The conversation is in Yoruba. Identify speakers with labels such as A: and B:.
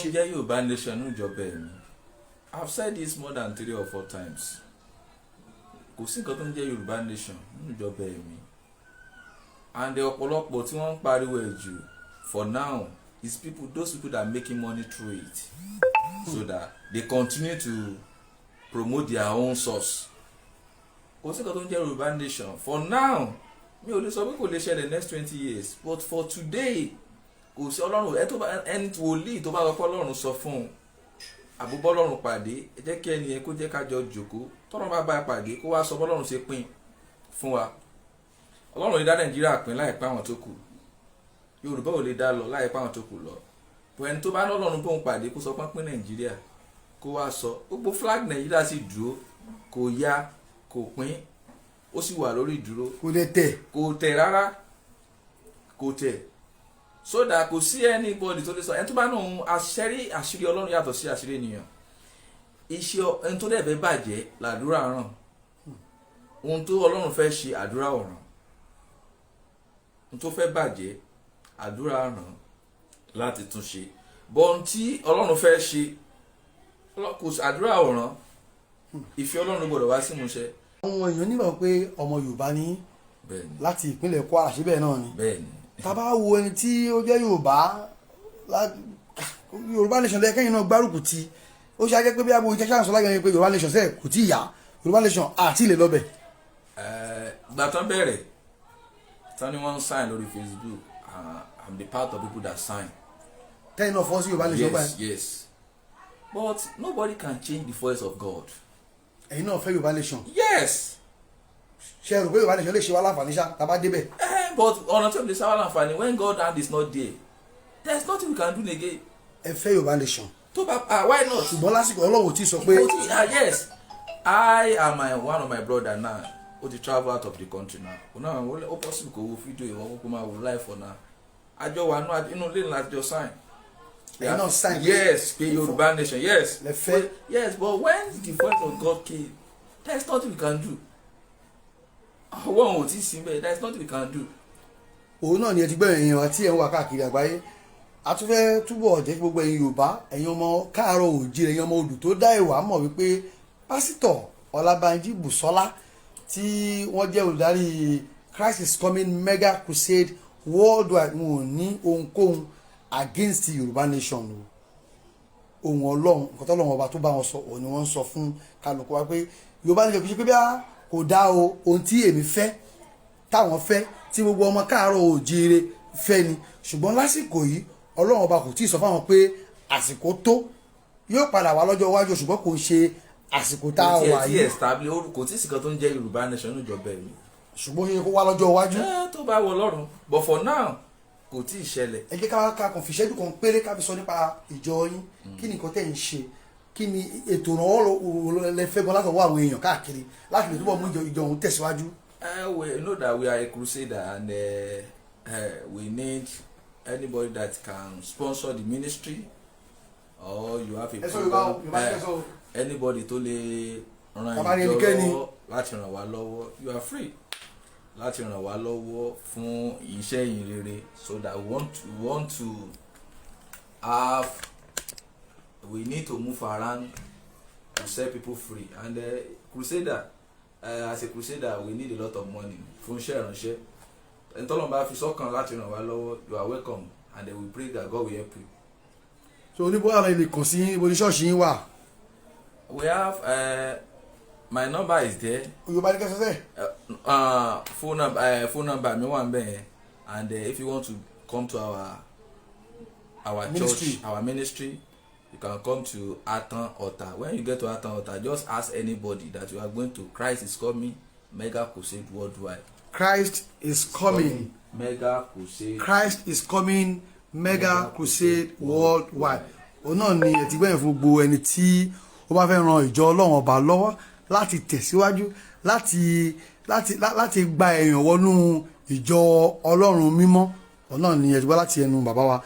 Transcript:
A: Tó
B: ṣe.
A: ń jẹ́ Yorùbá nation ní ìjọba ẹ̀mí, I've said this more than three or four times, kò sí nǹkan tó ń jẹ́ Yorùbá nation ní ìjọba ẹ̀mí. And ọ̀pọ̀lọpọ̀ tí wọ́n ń pariwo ẹ̀ jù for now is people, those people that are making money through it, so that they continue to promote their own source. Kò sí nǹkan tó ń jẹ́ Yorùbá nation for now. Mi ò lè sọ pé kò lè ṣẹlẹ̀ next 20 years, but for today, kò sí. Ọlọ́run ẹ tó bá ẹni wòlíì tó bá sọ pé Ọlọ́run sọ fún un àbúbọ́ Ọlọ́run pàdé, ẹ jẹ́ kí ẹni yẹn kó jẹ́ ká jọ jòkó. Tọ́lọ́run bá bá a pàdé, kó wá sọ bọ́lọ́run ṣe pín fún wa. Ọlọ́run lè dá Nàìjíríà pín láìpẹ́ àwọn tó kù. Yorùbá ò lè dá lọ láìpẹ́ àwọn tó kù lọ. Bọ̀ ẹni tó bá ní Ọlọ́run bóun pàdé, kó sọ pé pín Nàìjíríà, kó wá sọ. Gbogbo flag Nàìjíríà sì dúró, kò ya, kò pín, ó sì wà lórí ìdúró.
B: Kò lè tẹ̀.
A: Kò tẹ̀ rárá, kò tẹ̀. So that kò sí anybody tó lè sọ. Ẹni tó bá nù àṣírí, àṣírí Ọlọ́run yàtọ̀ sí àṣírí ènìyàn. Iṣẹ́ ẹni tó dẹ̀ fẹ́ bàjẹ́ làdúrà ràn. Ohun tó Ọlọ́run fẹ́ ṣe, àdúrà ọ̀ràn. Ohun tó fẹ́ bàjẹ́, àdúrà ràn láti tún ṣe. Bọ́ ohun tí Ọlọ́run fẹ́ ṣe, kò sí àdúrà ọ̀ràn. Ìfẹ́ Ọlọ́run gbọ́dọ̀ wá sí ìmúṣẹ.
B: Àwọn èèyàn nígbà pé ọmọ Yorùbá ní
A: Bẹ́ẹ̀ni.
B: láti ìpínlẹ̀ Kwara, síbẹ̀ náà ni?
A: Bẹ́ẹ̀ni.
B: Tá a bá wo ẹni tí ó jẹ́ Yorùbá, Yorùbá nation lẹ́kẹ́yìn náà gbárùkù ti, ó ṣe á jẹ́ pé bí abo ìjẹ́ ṣáà sọ láyọ̀ yẹn pé Yorùbá nation sẹ́ẹ̀ kò tí ì yá, Yorùbá nation àti ilẹ̀ lọ́bẹ̀.
A: Gbà tán bẹ̀rẹ̀ tán ni wọ́n ń sign lórí Facebook. I'm the part of people that sign.
B: Tẹ́yìn náà fọ́ sí Yorùbá nation
A: Yes.
B: báyìí?
A: Yes, but nobody can change the voice of God.
B: Ẹ̀yin náà fẹ́ Yorùbá nation?
A: Yes.
B: Ṣe rò pé Yorùbá nation lè ṣe wá láǹfààní ṣá tá a bá débẹ̀?
A: But ọ̀nà tí o lè sáwá láǹfààní, when God hand is not there, there is nothing we can do again.
B: Ẹ fẹ́ Yorùbá nation?
A: Tó bá, ah, why not?
B: Ṣùgbọ́n lásìkò, Ọlọ́run ò tí ì sọ pé.
A: Kò tí. Ah, yes, I and my one of my brother now, ó ti travel out of the country now. Ó náà ó possible kó wo fídíò ìwọ kókó máa wò live for now. Àjọ wà nínú ilé ńlá, àjọ sign.
B: Ẹ̀yin náà sign
A: Yes, pé Yorùbá nation, yes.
B: Lẹ fẹ́.
A: Yes, but when the voice of God came, there is nothing we can do. Ọwọ́ òun ò tí ì sí bẹ́ẹ̀. There is nothing we can do.
B: Òun náà ni ẹ ti gbọ́, èèyàn àti ẹ̀ ń wà káàkiri àgbáyé. A tún fẹ́ túbọ̀ jẹ́ kí gbogbo ẹ̀yin Yorùbá, ẹ̀yin ọmọ káàárọ̀ òjìrè, ẹ̀yin ọmọ odù tó dá ìwà mọ̀ wípé Pásítọ̀ Ọlábánjí Bùsọ́lá, tí wọ́n jẹ́ olùdarí Christ is Coming Mega Crusade Worldwide, wọn ò ní ohunkóhun against Yorùbá nation o. Ohun Ọlọ́run, nǹkan tọ́lọ́run ọba tó bá wọn sọ, òun ni wọ́n ń sọ fún kálukú wa pé Yorùbá nation kì í ṣe pé bí a kò dá o. Ohun tí èmi fẹ́, táwọn fẹ́, tí gbogbo ọmọ káàárọ̀ òjíire fẹ́ ni, ṣùgbọ́n lásìkò yìí, Ọlọ́run ọba kò tí ì sọ fáwọn pé àsìkò tó. Yóò padà wá lọ́jọ́ iwájú, ṣùgbọ́n kò ń ṣe àsìkò tá a
A: Kò tiẹ̀
B: wà
A: tí
B: yìí.
A: establish, kò tí ì sí kan tó ń jẹ́ Yorùbá nation ní ìjọba ẹ̀mí.
B: Ṣùgbọ́n ó ṣe kó wá lọ́jọ́ iwájú.
A: Ẹ tó bá wọ Ọlọ́run, but for now, kò tí ì ṣẹlẹ̀.
B: Ẹ jẹ́ ká kàn fi ìṣẹ́jú kan péré ká fi sọ nípa ìjọ yín. Kí ni nǹkan tẹ̀ ń ṣe? Kí ni ètò ìrànwọ́ lẹ fẹ́ gan látọwọ́ àwọn èèyàn káàkiri láti lè túbọ̀ mú ìjọ òun tẹ̀síwájú?
A: We know that we are a crusader and we need anybody that can sponsor the ministry or you have a
B: Ẹ sọ Yorùbá o, Yorùbá ẹ sọ o.
A: Anybody tó lè ran
B: Tàbá rí
A: ìjọ
B: ẹnikẹ́ni.
A: lọ́wọ́ láti ràn wá lọ́wọ́, you are free láti ràn wá lọ́wọ́ fún iṣẹ́ ìyìn rere, so that we want to have, we need to move around to set people free. And crusader, as a crusader, we need a lot of money fún iṣẹ́ ìránṣẹ́. Ẹni tọ́lọ́run bá fi sọ́kàn láti ràn wá lọ́wọ́, you are welcome, and then we pray that God will help you.
B: So oníbo àwọn ilé kàn sí, ibo ní ṣọ́ọ̀ṣì yín wà?
A: We have, my number is there.
B: Yorùbá ní kẹsàn-án.
A: Phone number mi wà níbẹ̀ yẹn. And if you want to come to our
B: Ministry.
A: church, our ministry, you can come to Atan Ota. When you get to Atan Ota, just ask anybody that you are going to Christ is Coming Mega Crusade Worldwide.
B: Christ is Coming.
A: Mega Crusade.
B: Christ is Coming Mega Crusade Worldwide. Òun náà ni ẹ ti gbẹ̀yìn fún gbogbo ẹni tí ó bá fẹ́ ran ìjọ Ọlọ́run ọba lọ́wọ́ láti tẹ̀síwájú, láti gba èèyàn wọnú ìjọ Ọlọ́run mímọ́. Òun náà ni ẹ ti gbọ́ láti ẹnu bàbá wa.